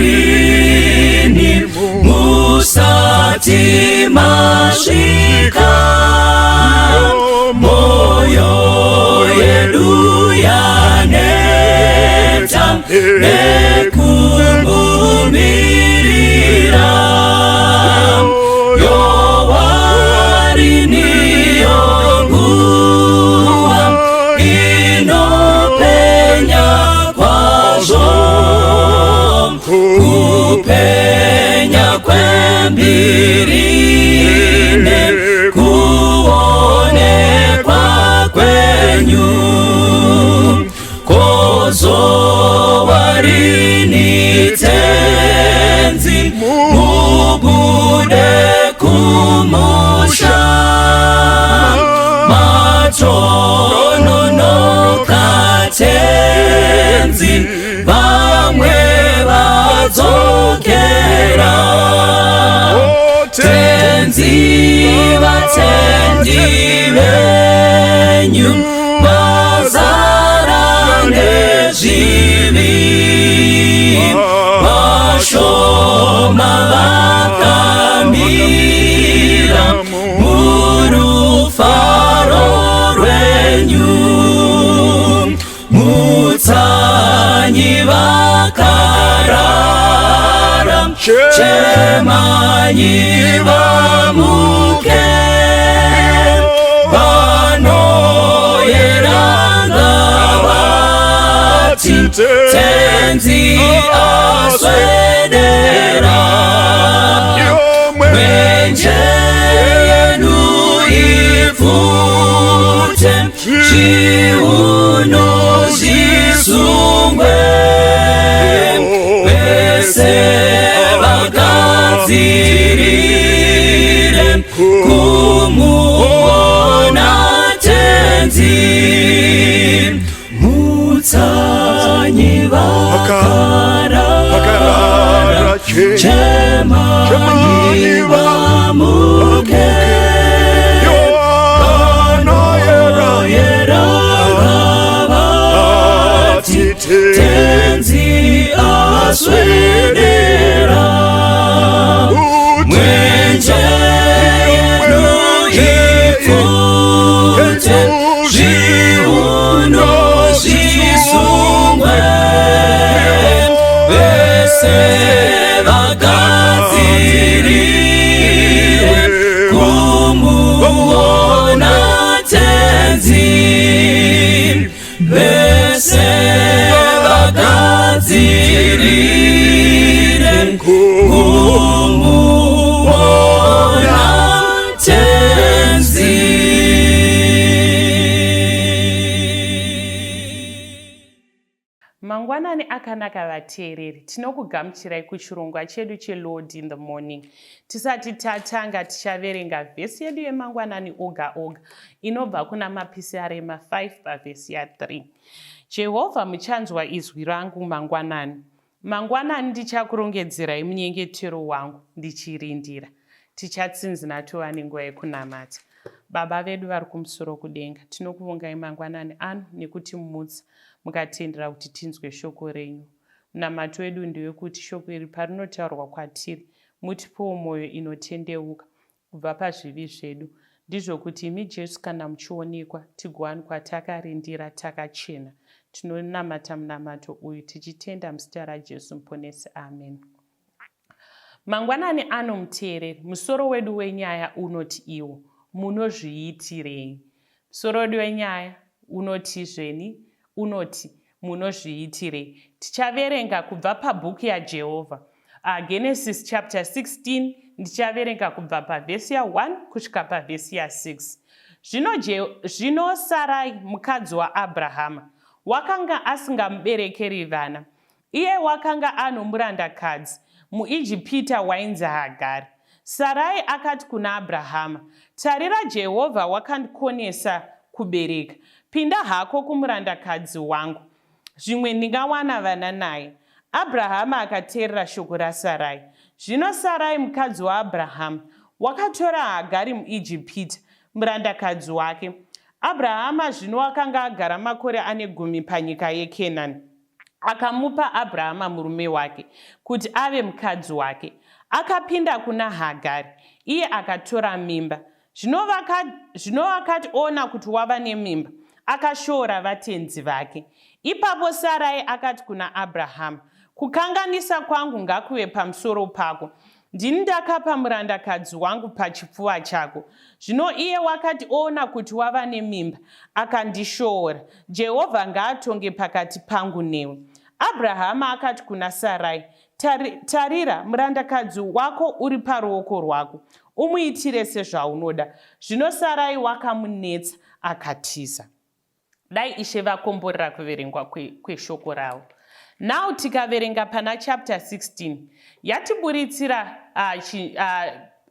rini musati masvika moyo yedu yaneta nekumumirira yowariniyo nguva inopenya kwazvo kupenya kwembirine kuonekwa kwenyu kozowarini tenzi mubude kumusha matononoka tenzi vamwe vadzokera tenzi vatendi venyu vazara nezvivi vashoma vakamira murufaro rwenyu mutsanyi vakarara chemanyi vamuke vanoyeranga vati tenzi aswedera mwenje yenu ipfute zviuno zvisungwe vese vagadzirire kumuona tenzi mutsanyi vakarara chemanyi vamuke vanoyera vati tenzi aswedera mwenje yedu ipfute zviuno zvisungwe vese vagadzirire kumuona tenzi vese vagadzirire kumuona tenzi. Mangwanani akanaka vateereri, tinokugamuchirai kuchirongwa chedu cheLord in the Morning. Tisati tatanga tichaverenga vhesi yedu yemangwanani oga oga inobva kuna Mapisarema 5 pavhesi ya3. Jehovha muchanzwa izwi rangu mangwanani. Mangwanani ndichakurongedzerai munyengetero wangu ndichirindira. Tichatsinzina tova nenguva yekunamata. Baba vedu vari kumusoro kudenga, tinokuvongai mangwanani ano nekutimutsa mukatendera kuti tinzwe shoko renyu. Munamato wedu ndewekuti shoko iri parinotaurwa kwatiri, mutipewo mwoyo inotendeuka kubva pazvivi zvedu. Ndizvo kuti imi Jesu kana muchionekwa, tigowanikwa takarindira takachena. Tinonamata munamato uyu tichitenda muzita raJesu Muponesi. Amen. Mangwanani ano muteereri, musoro wedu wenyaya unoti iwo, Munozviitirei? Musoro wedu wenyaya unoti zveni, unoti, Munozviitirei? Tichaverenga kubva pabhuku yaJehovha, uh, Genesis chapter 16, ndichaverenga kubva pavhesi ya1 kusvika pavhesi ya6. Zvino, Je, zvino Sarai mukadzi waAbrahama wakanga asingamuberekeri vana. Iye wakanga ano murandakadzi muIjipita wainzi Hagari. Sarai akati kuna Abrahama, Tarira Jehovha wakandikonesa kubereka. Pinda hako kumurandakadzi wangu. Zvimwe ndingawana vana naye. Abrahama akateerera shoko raSarai. Zvino Sarai mukadzi waAbrahama wakatora Hagari muIjipita, murandakadzi wake. Abrahama zvino wakanga agara makore ane gumi panyika yeKenani. Akamupa Abrahama murume wake kuti ave mukadzi wake. Akapinda kuna Hagari, iye akatora mimba. Zvino akati oona kuti wava nemimba, akashoora vatenzi vake. Ipapo Sarai akati kuna Abrahama, Kukanganisa kwangu ngakuve pamusoro pako. Ndini ndakapa murandakadzi wangu pachipfuva chako. Zvino iye wakati oona kuti wava nemimba, akandishoora. Jehovha ngaatonge pakati pangu newe. Abrahama akati kuna Sarai, Tarira, murandakadzi wako uri paruoko rwako, umuitire sezvaunoda. Zvino Sarai wakamunetsa, akatiza. Dai Ishe vakomborera kuverengwa kweshoko ravo. Now tikaverenga pana chapter 16 yatiburitsira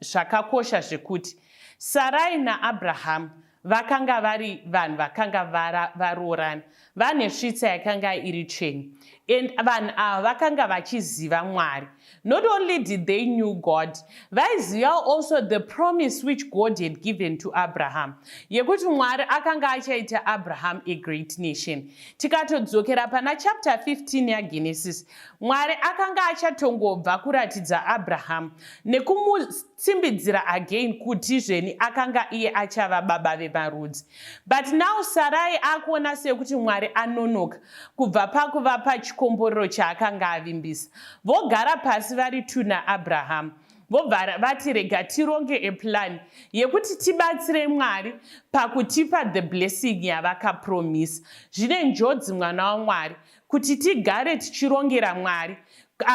zvakakosha zvekuti Sarai naAbraham vakanga vari vanhu vakanga varoorana vane svitsa yakanga iri tsvene and vanhu ava vakanga vachiziva Mwari. Not only did they knew God, vaiziva also the promise which God had given to Abraham, yekuti Mwari akanga achaita Abraham a great nation. Tikatodzokera pana chapter 15 yaGenesis, Mwari akanga achatongobva kuratidza Abraham nekumu tsimbidzira again kuti zveni akanga iye achava baba vemarudzi. But now Sarai akuona sekuti Mwari anonoka kubva pakuvapa chikomborero chaakanga avimbisa. Vogara pasi vari two naAbraham, vobva vati rega tironge a plan yekuti tibatsire Mwari pakutipa the blessing yavakapromisa. Zvine njodzi, mwana waMwari, kuti tigare tichirongera Mwari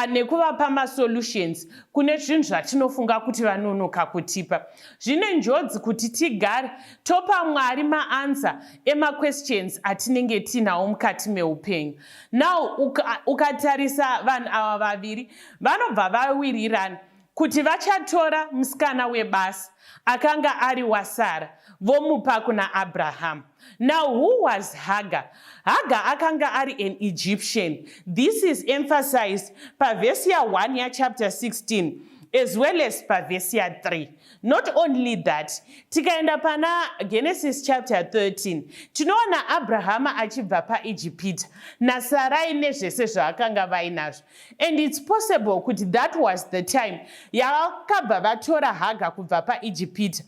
nekuvapa masolutions kune zvinhu zvatinofunga kuti vanonoka kutipa. Zvine njodzi kuti tigare topa Mwari maanswer emaquestions atinenge tinawo mukati meupenyu. Now ukatarisa vanhu ava vaviri vanobva vawirirana kuti vachatora musikana webasa akanga ari waSara, vomupa kuna Abraham. Now who was Hagar? Hagar akanga ari an Egyptian. This is emphasized pavhesi ya1 yachapter 16 as well as pavhesi ya3. Not only that, tikaenda pana Genesis chapter 13, tinoona Abrahama achibva paIjipita naSarai nezvese zvaakanga vainazvo, and it's possible kuti that was the time yavakabva vatora Haga kubva paIjipita,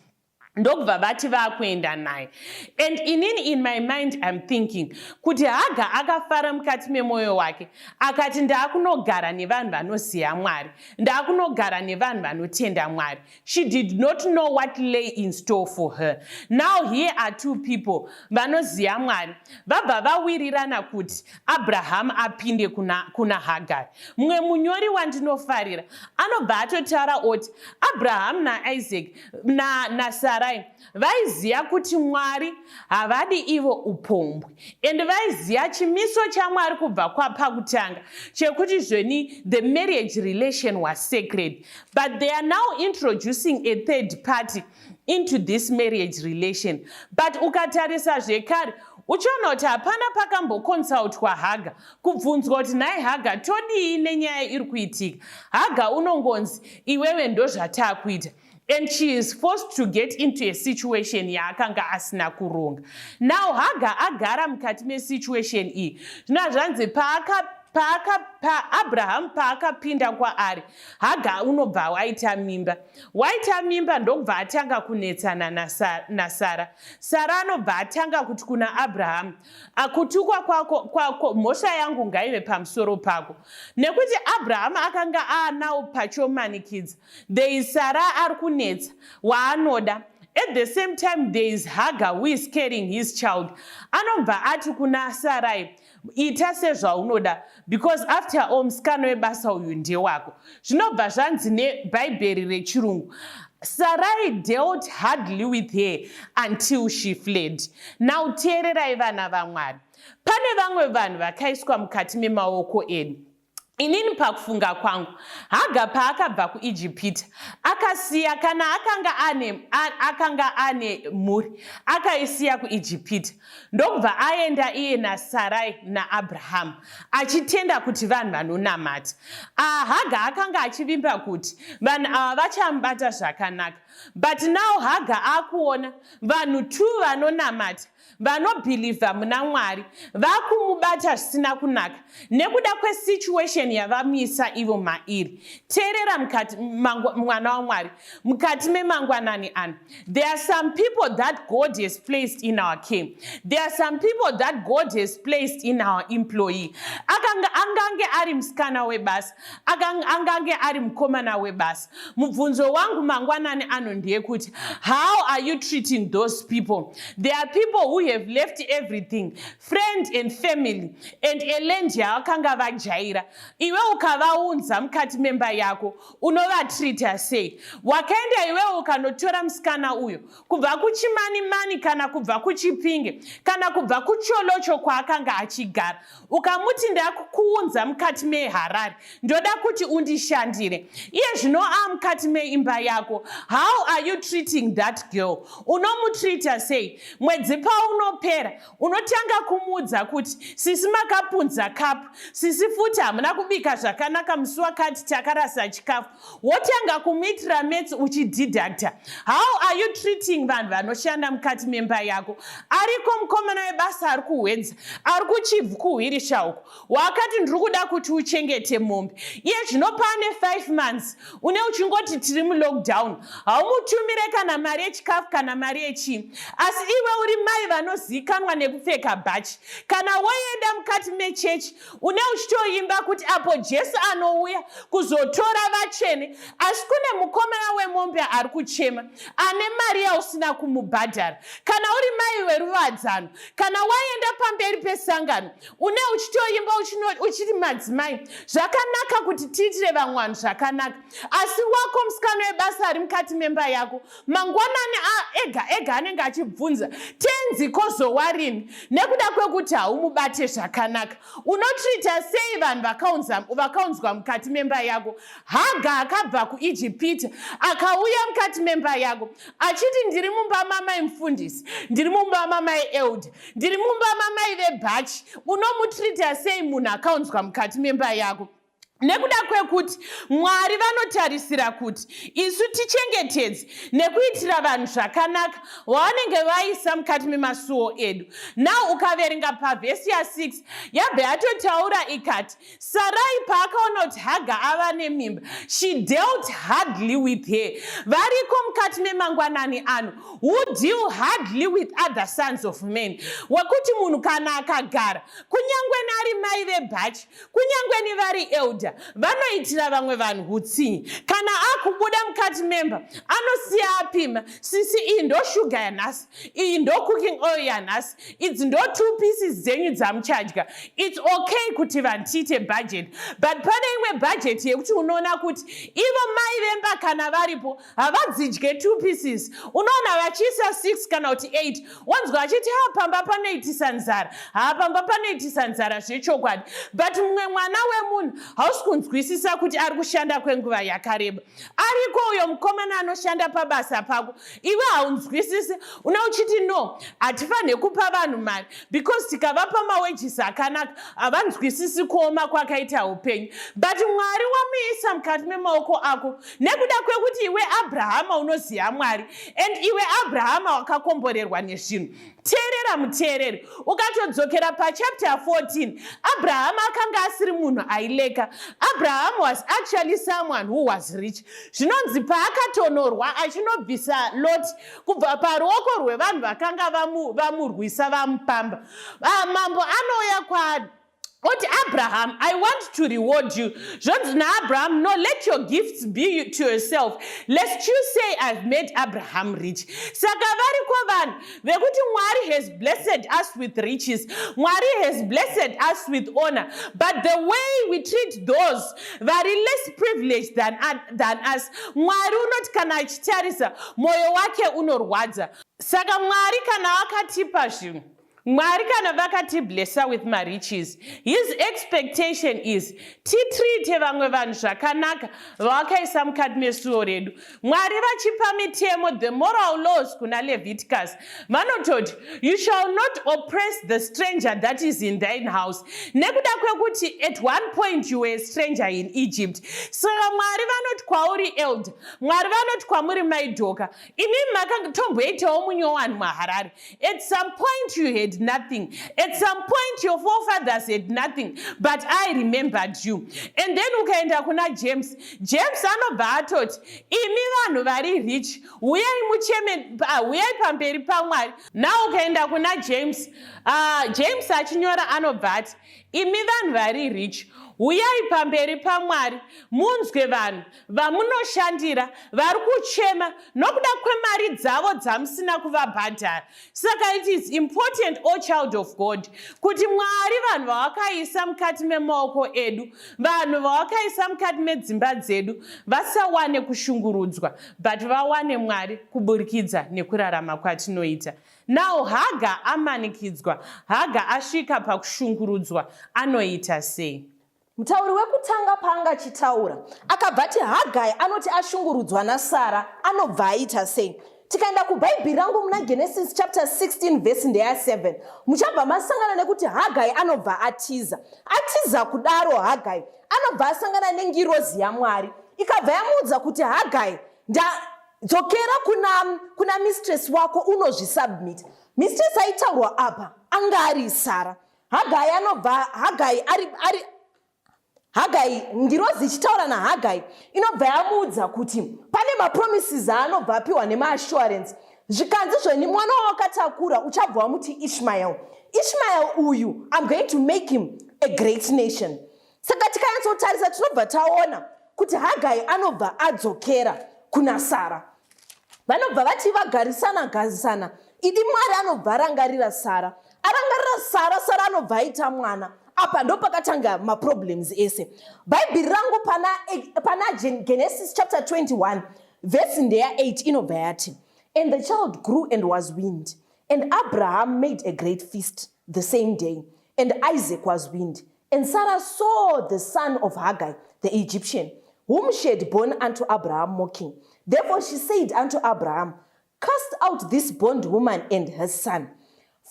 ndokubva vati vaakuenda naye. And inini in my mind I'm thinking kuti Haga akafara mukati memwoyo wake, akati ndaakunogara nevanhu vanoziva Mwari, ndaakunogara nevanhu vanotenda Mwari. She did not know what lay in store for her. Now here are two people vanoziva Mwari, vabva vawirirana kuti Abraham apinde kuna Hagari. Mumwe munyori wandinofarira anobva atotaura oti Abraham naIsaac naSarai vaiziva kuti Mwari havadi ivo upombwe, and vaiziva chimiso chaMwari kubva kwapakutanga chekuti zveni the marriage relation was sacred, but they are now introducing a third party into this marriage relation. But ukatarisa zvekare, uchiona kuti hapana pakamboconsultwa Haga, kubvunzwa kuti nhai Haga, todii nenyaya iri kuitika? Haga unongonzi iwewe ndozvataakuita, and she is forced to get into a situation yaakanga asina kuronga. Now Haga agara mukati mesituation iyi. Zvino zvanzi paAbraham paakapinda kwaari, Haga unobva waita mimba. Waita mimba, ndokubva atanga kunetsana naSara. Sara anobva atanga kuti kuna Abrahamu, akutukwa kwako, mhosva yangu ngaive pamusoro pako, nekuti Abrahamu akanga aanawo pachomanikidza. There is Sara ari kunetsa waanoda, at the same time there is Hagar who is carrying his child. Anobva ati kuna Sarai, ita sezvaunoda, because after all musikana webasa uyu ndewako. Zvinobva zvanzi nebhaibheri rechirungu, Sarai dealt hardly with her until she fled. Now teererai, vana vaMwari, pane vamwe vanhu vakaiswa mukati memaoko edu. Inini pakufunga kwangu, Haga paakabva kuIjipita, akasiya kana akanga ane, akanga ane mhuri, akaisiya kuIjipita, ndokubva aenda iye naSarai naAbrahamu, achitenda kuti vanhu vanonamata. Haga akanga achivimba kuti vanhu ava vachamubata zvakanaka. But now Haga akuona vanhu two vanonamata vanobhilivha muna Mwari vakumubata zvisina kunaka nekuda kwesituation yavamuisa ivo mairi. Teerera mukati mwana waMwari, mukati memangwanani ano. There are some people that God has placed in our care. There are some people that God has placed in our employee. Akanga angange ari musikana webasa, angange ari mukomana webasa. Mubvunzo wangu mangwanani ano ndeyekuti, how are you treating those people? There are people who have left everything, friend and family and a land yavakanga vajaira. Iwe ukavaunza mukati memba yako, unovatreata sei? Wakaenda iwewe ukanotora musikana uyo kubva kuChimanimani kana kubva kuChipinge kana kubva kuTsholotsho kwaakanga achigara, ukamuti, "Ndakuunza mukati meHarare, ndoda kuti undishandire." Iye zvino amukati meimba yako, how are you treating that girl? Unomutreata sei? Mwedzi paunopera, unotanga kumuudza kuti, "Sisi, makapunza kapu. Sisi, futi hamuna kubika zvakanaka musi wakati, takarasa chikafu." Wotanga kumuitira maths uchideducta. How are you treating vanhu vanoshanda mukati memba yako? Ariko mukomana webasa ari kuHwedza, ari kuChivhu, kuHwirisha uko, wakati, "Ndiri kuda kuti uchengete mombe." Iye zvino pane 5 months une uchingoti, "Tiri mulockdown." Haumutumire kana mari yechikafu kana mari yechii, asi iwe uri mai vanozivikanwa nekupfeka bhachi. Kana woenda mukati mechechi, une uchitoimba kuti apo Jesu anouya kuzotora vatsvene, asi kune mukomana wemombe ari kuchema ane mari yausina kumubhadhara. Kana uri mai weruvadzano, kana waenda pamberi pesangano, une uchitoimba uchiti, "Madzimai, zvakanaka kuti tiitire vamwe vanhu zvakanaka," asi wako musikana webasa ari mukati memba yako, mangwanani ega ega anenge achibvunza, "Tenzi kozowarini?" nekuda kwekuti haumubate zvakanaka. Unotreata sei vanhu vakaunzwa mukati memba yako? Haga akabva kuIjipita, akauya mukati memba yako achiti, "Ndiri mumba mamai mufundisi, ndiri mumba mamai elder, ndiri mumba mamai vebhachi." Unomutreata sei munhu akaunzwa mukati memba yako? Nekuda kwekuti Mwari vanotarisira kuti isu tichengetedze nekuitira vanhu zvakanaka vavanenge vaisa mukati memasuo edu. Now ukaverenga pavhesi ya6, yabva yatotaura ikati, Sarai paakaona kuti Haga ava nemimba, she dealt hardly with her. Variko mukati memangwanani ano who deal hardly with other sons of men, wekuti munhu kana akagara, kunyange nari mai vebhachi, kunyange nevari elder, vanoitira vamwe vanhu utsinye. Kana akubuda mukati memba, anosiya apima, "Sisi, iyi ndo shuga yanhasi, iyi ndo cooking oil yanhasi, idzi ndo two pieces dzenyu dzamuchadya." It's okay kuti vanhu tiite budget, but pane imwe budget yekuti unoona kuti ivo mai vemba kana varipo havadzidye two pieces. Unoona vachiisa 6 kana kuti 8, wanzwa vachiti, "Ha, pamba panoitisa nzara, ha, pamba panoitisa nzara." Zvechokwadi, but mumwe mwana wemunhu hausi kunzwisisa kuti ari kushanda kwenguva yakareba. Ariko uyo mukomana anoshanda pabasa pako, iwe haunzwisisi. Una uchiti, "No, hatifaniri kupa vanhu mari because tikavapa mawages akanaka havanzwisisi kuoma kwakaita upenyu." But Mwari wamuisa mukati memaoko ako nekuda kwekuti iwe Abrahama unoziva Mwari, and iwe Abrahama wakakomborerwa nezvinhu. Teerera, muteereri, ukatodzokera pachapter 14, Abrahama akanga asiri munhu ailacka. Abraham was actually someone who was rich. Zvinonzi paakatonorwa achinobvisa Lot kubva paruoko rwevanhu vakanga vamurwisa, vamupamba, mambo anouya kwaari oti, "Abraham, I want to reward you." Zvonzi naAbraham, "No, let your gifts be to yourself, lest you say I've made Abraham rich." Saka variko vanhu vekuti Mwari has blessed us with riches, Mwari has blessed us with honor, but the way we treat those vari less privileged than us, Mwari unoti kana achitarisa, mwoyo wake unorwadza. Saka Mwari kana akatipa zvinhu, Mwari kana vakatiblessa with mariches, his expectation is titreate vamwe vanhu zvakanaka vavakaisa mukati mesuo redu. Mwari vachipa mitemo, the moral laws kuna Leviticus, vanototi you shall not oppress the stranger that is in thine house, nekuda kwekuti at one point you were a stranger in Egypt. Saka Mwari vanoti kwauri elder, Mwari vanoti kwamuri maidhoka, imi makatomboitawo munyowani muHarare. At some point you had nothing, at some point your forefathers had nothing, but I remembered you. And then ukaenda kuna James, James anobva atoti imi vanhu vari rich, uyai mucheme, uyai pamberi paMwari. Now ukaenda kuna James, James achinyora anobva ati imi vanhu vari rich, uyai pamberi paMwari munzwe vanhu vamunoshandira vari kuchema nokuda kwemari dzavo dzamusina kuvabhadhara. Saka it is important, O child of God, kuti Mwari vanhu vavakaisa mukati memaoko edu, vanhu vavakaisa mukati medzimba dzedu, vasawane kushungurudzwa, but vawane Mwari kuburikidza nekurarama kwatinoita. Now Haga amanikidzwa, Haga asvika pakushungurudzwa, anoita sei? Mutauri wekutanga paanga achitaura akabva ati Hagai anoti ashungurudzwa naSara anobva aita sei. Tikaenda kuBhaibheri rangu muna Genesis chapter 16 vhesi ndeya 7, muchabva masangana nekuti Hagai anobva atiza. Atiza kudaro, Hagai anobva asangana nengirozi yaMwari, ikabva yamuudza kuti Hagai, dzokera kuna mistress wako unozvisubmit. Mistress aitaurwa apa anga ari Sara. Hagai anobva Hagai ari ari Hagai, ngirozi ichitaura naHagai inobva yamuudza kuti pane mapromises aanobva apiwa nemaassurance, zvikanzi zveni mwana wawakatakura uchabva wamuti Ishmael. Ishmael uyu, I'm going to make him a great nation. Saka tikanyatsotarisa tinobva taona kuti Hagai anobva adzokera kuna Sara. Vanobva vati vagarisana garisana, idi Mwari anobva arangarira Sara. Arangarira Sara, Sara anobva aita mwana. Apa ndo pakatanga maproblems ese. Bhaibheri rangu pana Genesis chapter 21 vhesi ndeya 8 inobva yati, "And the child grew and was weaned, and Abraham made a great feast the same day, and Isaac was weaned. And Sarah saw the son of Hagar the Egyptian, whom she had borne unto Abraham, mocking. Therefore she said unto Abraham, 'Cast out this bondwoman and her son,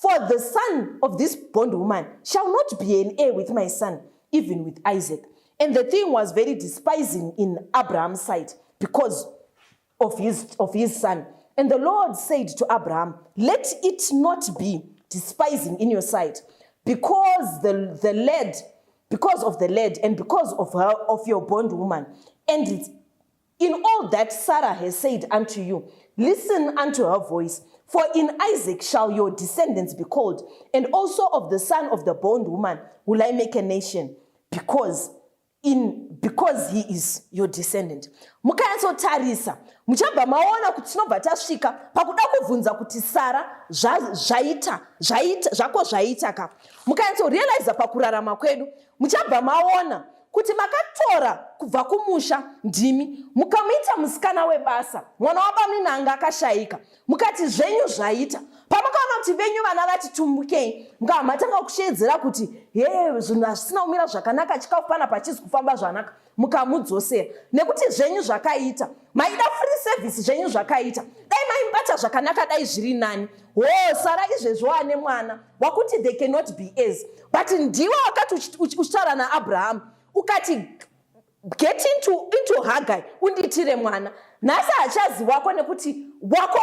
for the son of this bondwoman shall not be an heir with my son, even with Isaac.' And the thing was very despising in Abraham's sight because of his son. And the Lord said to Abraham, 'Let it not be despising in your sight, because of the lad and because of her, of your bondwoman. And it's in all that Sarah has said unto you, listen unto her voice. For in Isaac shall your descendants be called, and also of the son of the bondwoman will I make a nation, because he is your descendant.'" Mukanyatsotarisa muchabva maona kuti tinobva tasvika pakuda kubvunza kuti Sara, zvaita zvaita zvako zvaita ka? Mukanyatsorealiza pakurarama kwedu muchabva maona kuti makatora kubva kumusha, ndimi mukamuita musikana webasa, mwana wabamunini anga akashayika, mukati zvenyu zvaita. Pamakaona kuti venyu vana vati tumbukei, mukabva matanga kushedzera kuti he, zvinhu hazvisina kumira zvakanaka, chikafu pana pachizi kufamba zvakanaka, mukamudzosera nekuti zvenyu zvakaita. Maida free service, zvenyu zvakaita. Dai maimubata zvakanaka, dai zviri nani. Ho, Sara izvezvo ane mwana wakuti they cannot be heirs, but ndiwe wakati uchitaura naAbraham ukati, "Get into Hagai undiitire mwana." Nhasi hachazi wako nekuti wako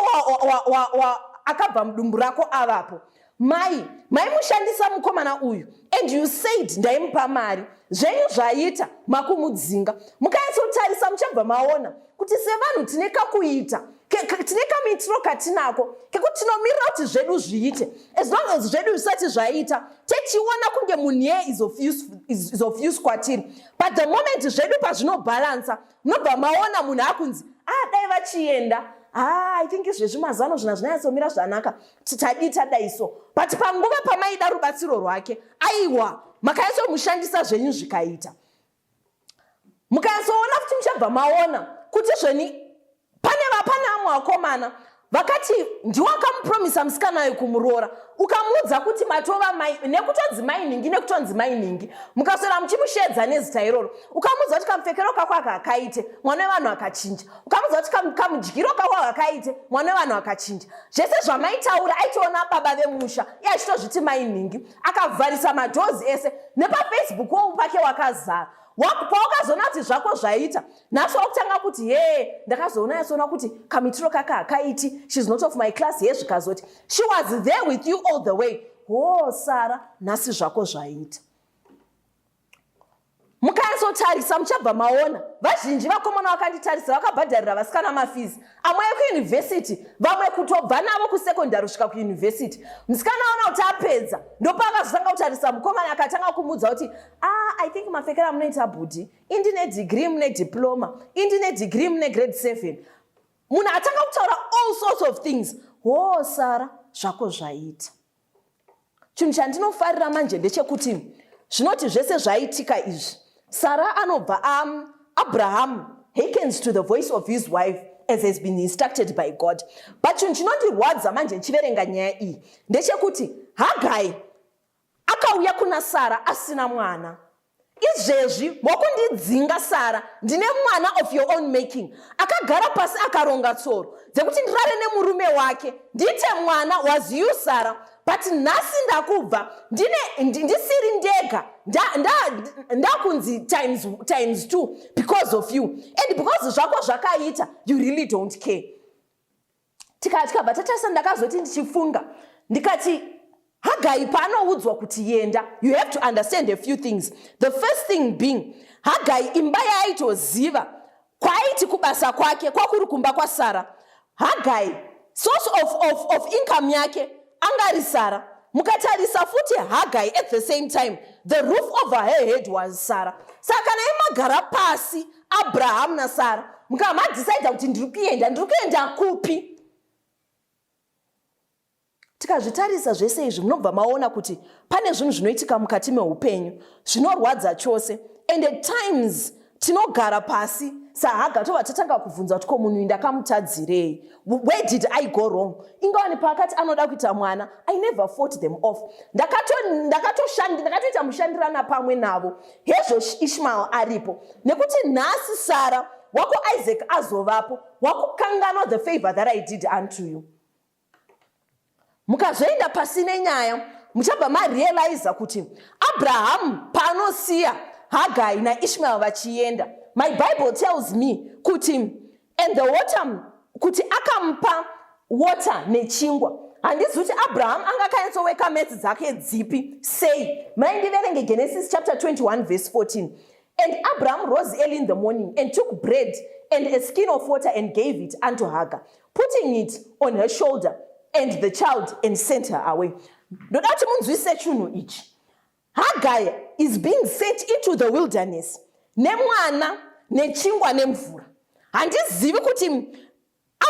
akabva mudumbu rako avapo. Mai maimushandisa mukomana uyu, and you said, "Ndaimupa mari." Zvenyu zvaita, makumudzinga. Mukanyatsotarisa muchabva maona kuti sevanhu tine kakuita, tine kamuitiro katinako kekuti tinomirira kuti zvedu zviite. As long as zvedu zvisati zvaita, techiona kunge munhu iye is of use kwatiri, but the moment zvedu pazvinobhalansa, munobva maona munhu akunzi, "Ah, dai vachienda. Ah, I think izvezvi mazano zvina zvinanyatsomira zvakanaka, tadii tadai." So but panguva pamaida rubatsiro rwake, aiwa, makanyatsomushandisa zvenyu zvikaita. Mukanyatsoona futi muchabva maona kuti zveni pane vamwe vakomana. Vakati ndiwo akamupromisa musikana uyu kumuroora. Ukamuudza kuti matova mai, nekutonzi mai nhingi, nekutonzi mai nhingi, mukaswera muchimusheedza nezita iroro. Ukamuudza kuti kamupfekero kako aka hakaite, mwana wevanhu akachinja. Ukamuudza kuti kamudyiro kako aka hakaite, mwana wevanhu akachinja. Zvese zvamaitaura aitoona baba vemusha, iye achitozviti mai nhingi. Akavharisa madoors ese, nepaFacebook wo pake wakazara. Pawakazoona kuti zvako zvaita, nhasi wakutanga kuti hee, ndakazoona yasoona kuti kamitiro kaka hakaiti, she's not of my class, he zvikazoti she was there with you all the way. Ho Sara, nhasi zvako zvaita. Mukanyatsotarisa muchabva maona vazhinji vakomana vakanditarisa vakabhadharira vasikana mafizi amwe ekuyunivhesiti, vamwe kutobva navo kusekondari kusvika kuyunivhesiti. Musikana aona kuti apedza, ndopaakazotanga kutarisa mukomana, akatanga kumuudza kuti I think mapfekero amunoita bhudhi, indine degree mune diploma, indine degree mune grade 7. Munhu atanga kutaura all sorts of things. Ho Sara, zvako zvaita. Chinhu chandinofarira manje ndechekuti zvinoti zvese zvaitika izvi, Sara anobva Abraham hearkens to the voice of his wife as has been instructed by God. But chinhu chinondirwadza manje ndichiverenga nyaya iyi ndechekuti Hagai akauya kuna Sara asina mwana. Izvezvi wakundidzinga Sara, ndine mwana of your own making. Akagara pasi akaronga tsoro dzekuti ndirare nemurume wake ndiite mwana was you Sara. But nhasi ndakubva ndisiri ndega, ndakunzi times 2 because of you, and because zvako zvakaita, you really don't care. Tikabva tatarisa, ndakazoti ndichifunga ndikati Hagai paanoudzwa kuti yenda, you have to understand a few things. The first thing being, Hagai imba yaaitoziva kwaaiti kubasa kwake kwakuri kumba kwaSara. Hagai source of income yake angari Sara. Mukatarisa futi Hagai at the same time, the roof over her head was Sara. Saka kana imagara pasi Abraham naSara, mukamadhisaidha kuti ndiri kuenda, ndiri kuenda kupi? Tikazvitarisa zvese izvi, munobva maona kuti pane zvinhu zvinoitika mukati meupenyu zvinorwadza chose. And at times tinogara pasi saHaga, tobva tatanga kubvunza kuti ko munhu uyu ndakamutadzirei? Where did I go wrong? Ingawani paakati anoda kuita mwana, I never fought them off. Ndakatoita mushandirana pamwe navo. Hezvo Ishmael aripo, nekuti nhasi Sara wako Isaac azovapo, wakukanganwa the favor that I did unto you. Mukazoenda pasi nenyaya, muchabva marealiza kuti Abrahamu paanosiya Hagai naIshmael vachienda, my Bible tells me kuti and the water, kuti akamupa water nechingwa. Handizi kuti Abrahamu anga akanyatsoweka maths dzake dzipi sei. Mai ndiverenge Genesis chapter 21 verse 14. And Abraham rose early in the morning and took bread and a skin of water and gave it unto Hagar, putting it on her shoulder and the child, and sent her away. Ndoda kuti munzwise chinhu ichi. Hagai is being sent into the wilderness nemwana, nechingwa, nemvura. Handizivi kuti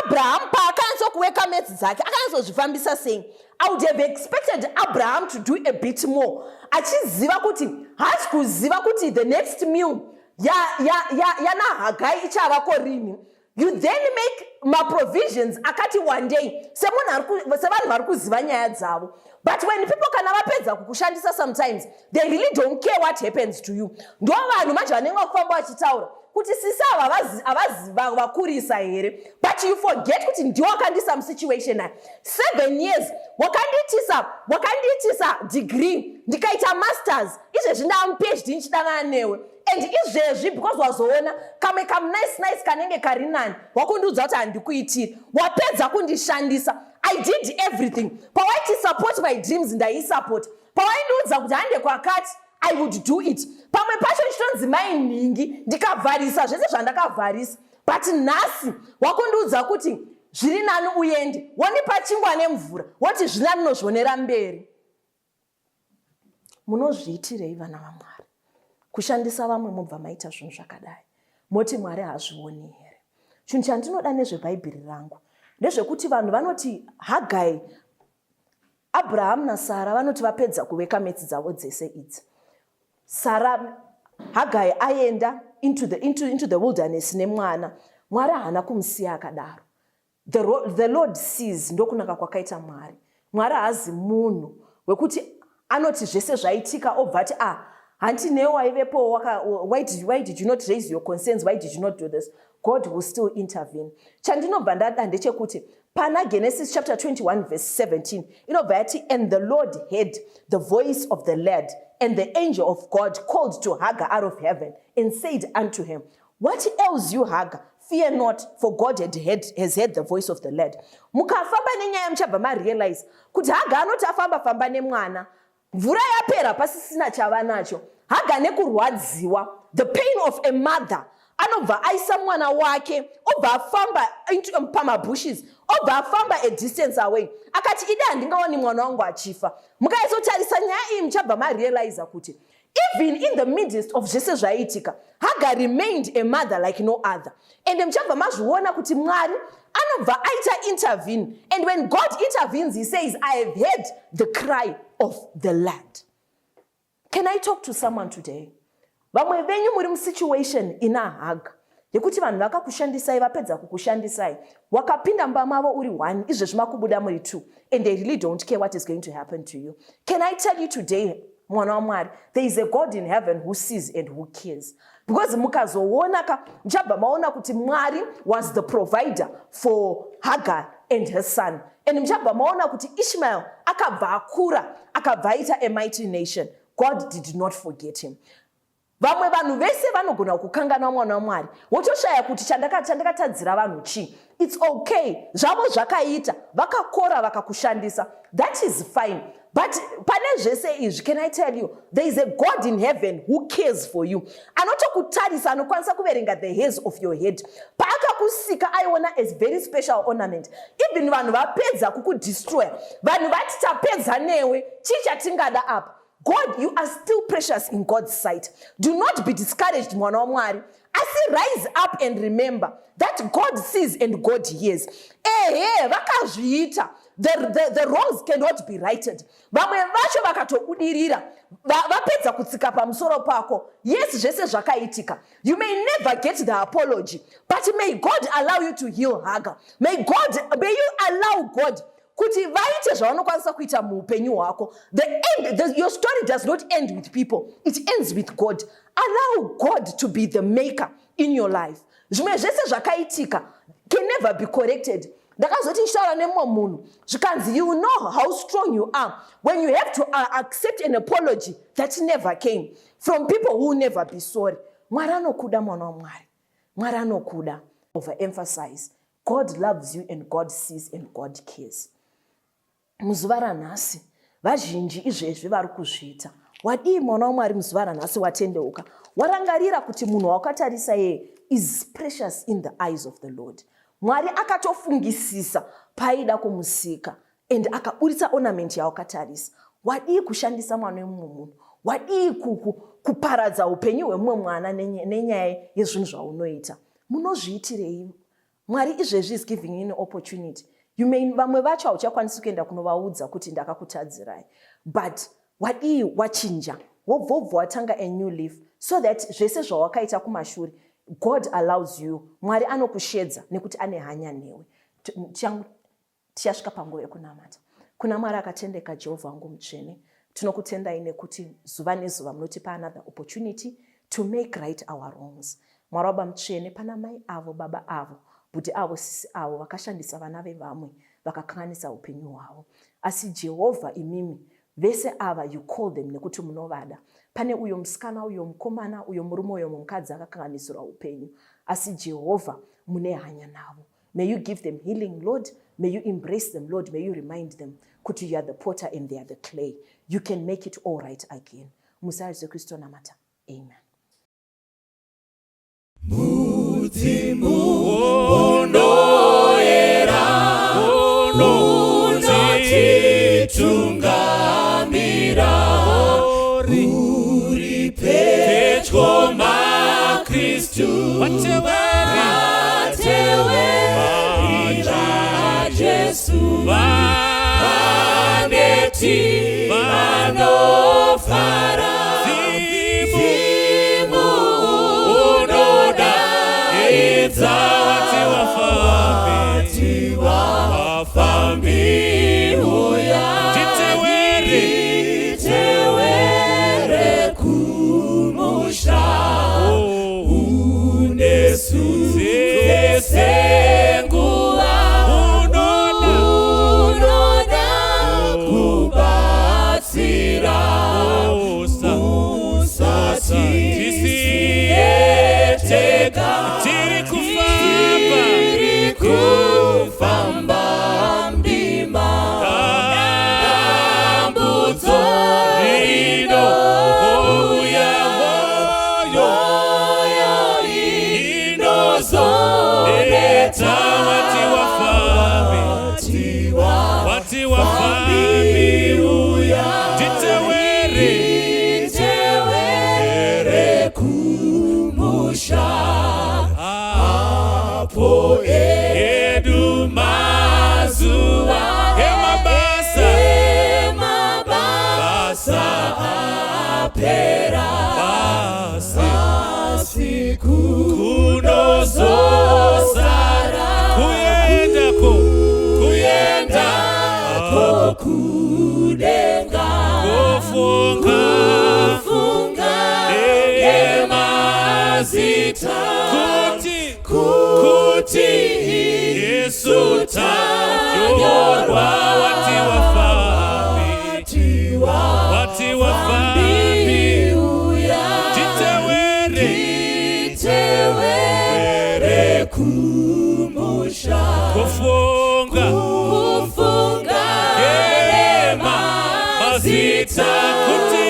Abraham paakanyatsokuweka maths dzake akanyatsozvifambisa sei. I would have expected Abraham to do a bit more, achiziva kuti haasi kuziva kuti the next meal yanaHagai ichavako rini. You then make maprovisions akati one day sevanhu vari kuziva nyaya dzavo. But when people kana vapedza kukushandisa, sometimes they really don't care what happens to you. Ndo vanhu manje vanenge vakufamba vachitaura kuti sisi ava havazi vakurisa here. But you forget kuti ndiwo wakandisa musituation aya 7 years, wakandiitisa degree, ndikaita masters, izvezvi ndava PhD ndichidanana newe. And izvezvi because wazoona kamwe kamunice nice kanenge kari nani, wakundiudza kuti handikuitiri. Wapedza kundishandisa. I did everything. Pawaiti support my dreams, ndaisupport. Pawaindiudza kuti hande kwakati, I would do it. Pamwe pacho ndichitonzi mai nhingi, ndikavharisa zvese zvandakavharisa. But nhasi wakundiudza kuti zviri nani uende, wondipa chingwa nemvura, woti zviri nani unozvionera mberi. Munozviitirei, vana vaMwari, kushandisa vamwe, mobva maita zvinhu zvakadai, moti Mwari hazvioni here? Chinhu chandinoda nezvebhaibheri rangu ndezvekuti vanhu vanoti Hagai, Abrahamu naSara vanoti vapedza kuveka maths dzavo dzese idzi, Sara, Hagai aenda into the wilderness nemwana, Mwari haana kumusiya akadaro. The Lord sees. Ndokunaka kwakaita Mwari. Mwari haazi munhu wekuti anoti zvese zvaitika obva ati, "Ah, hanti newe waivepo, why did you not raise your concerns? Why did you not do this?" God will still intervene. Chandinobva ndada ndechekuti pana Genesis chapter 21 verse 17 inobva yati, "And the Lord heard the voice of the lad, and the angel of God called to Hagar out of heaven and said unto him, 'What ails you, Hagar? Fear not, for God has heard the voice of the lad.'" Mukafamba nenyaya, muchabva marealize kuti Haga anoti afamba famba nemwana, mvura yapera, pasisina chava nacho. Haga nekurwadziwa, the pain of a mother, anobva aisa mwana wake, obva afamba pamabushes, obva afamba a distance away. Akati, "Ide handingaoni mwana wangu achifa." Mukaizotarisa nyaya iyi, muchabva marealiza kuti even in the midst of zvese zvaiitika, Hagar remained a mother like no other. And muchabva mazviona kuti Mwari anobva aita intervene, and when God intervenes, he says, "I have heard the cry of the lad." Can I talk to someone today? Vamwe venyu muri musituation ina Haga, yekuti vanhu vakakushandisai, vapedza kukushandisai, wakapinda mumba mavo uri one, izvezvi makubuda muri two, and they really don't care what is going to happen to you. Can I tell you today, mwana waMwari, there is a God in heaven who sees and who cares? Because mukazoona ka, muchabva maona kuti Mwari was the provider for Hagar and her son, and muchabva maona kuti Ishmael akabva akura, akabva aita a mighty nation. God did not forget him. Vamwe vanhu vese vanogona kukanganwa, mwana waMwari, wotoshaya kuti chandakatadzira vanhu chii. It's okay, zvavo zvakaita, vakakora, vakakushandisa, that is fine. But pane zvese izvi, can I tell you, there is a God in heaven who cares for you, anotokutarisa, anokwanisa kuverenga the hairs of your head. Paakakusika, aiona as very special ornament. Even vanhu vapedza kukudestroya, vanhu vati, "Tapedza newe, chii chatingada apa?" God, you are still precious in God's sight. Do not be discouraged, mwana waMwari, asi rise up and remember that God sees and God hears. Ehe, vakazviita. The wrongs cannot be righted. Vamwe vacho vakatobudirira, vapedza kutsika pamusoro pako. Yes, zvese zvakaitika, you may never get the apology, but may God allow you to heal Hagar. May you allow God kuti vaite zvavanokwanisa kuita muupenyu hwako. The end, the, your story does not end with people, it ends with God. Allow God to be the maker in your life. Zvimwe zvese zvakaitika can never be corrected. Ndakazoti ndichitaura nemumwe munhu, zvikanzi, "You know how strong you are when you have to accept an apology that never came from people who will never be sorry." Mwari anokuda, mwana waMwari. Mwari anokuda. Overemphasize, God loves you and God sees and God cares. Muzuva ranhasi, vazhinji izvezvi vari kuzviita. Wadii, mwana waMwari, muzuva ranhasi watendeuka, warangarira kuti munhu wakatarisa yeye is precious in the eyes of the Lord? Mwari akatofungisisa paaida kumusika and akaburitsa ornament yawakatarisa. Wadii kushandisa mwana wemumwe munhu? Wadii kuparadza upenyu hwemumwe mwana nenyaya yezvinhu zvaunoita? Munozviitirei? Mwari izvezvi is giving you an opportunity. You may, vamwe vacho hauchakwanisi kuenda kunovaudza kuti ndakakutadzirai, but wadii wachinja, wobva wobva watanga a new life, so that zvese zvawakaita kumashure, God allows you. Mwari anokushedza nekuti ane hanya newe. Tichasvika panguva yekunamata kuna Mwari akatendeka. Jehovha wangu mutsvene, tinokutendai nekuti zuva nezuva munotipa another opportunity to make right our wrongs. Mwari waba mutsvene, pana mai avo, baba avo, bhuti avo, sisi avo vakashandisa vana vevamwe, vakakanganisa upenyu hwavo, asi Jehovha, imimi vese ava you call them nekuti munovada. Pane uyo musikana, uyo mukomana, uyo murume, uyo mukadzi akakanganisirwa upenyu, asi Jehovha, mune hanya navo. May you give them healing, Lord. May you embrace them, Lord. May you remind them kuti you are the potter and they are the clay. You can make it all right again. Muzita raJesu Kristu namata, amen. Mudzimu unoyera unotitungamira, uri pedyo maKristu, vateveri vaJesu, vaneti vanofara. Mudzimu unodaidza, wati. Tiri kufamba, tiri kufamba mdima, dambudzo rinouya, moyo inozonetsa. Wati wafambi, wati wafambi, uya titewere, titewere kumusha apo edu mazuva emabasa, emabasa apera, pasi kunozosara kuendako, kuendako kudenga, kufunga, kufunga ngemazita, kuti, kuti isu tanyorwa. Wati wafambi, wati wafambi, titewere, titewere kumusha, kufunga, kufunga mazita, kuti,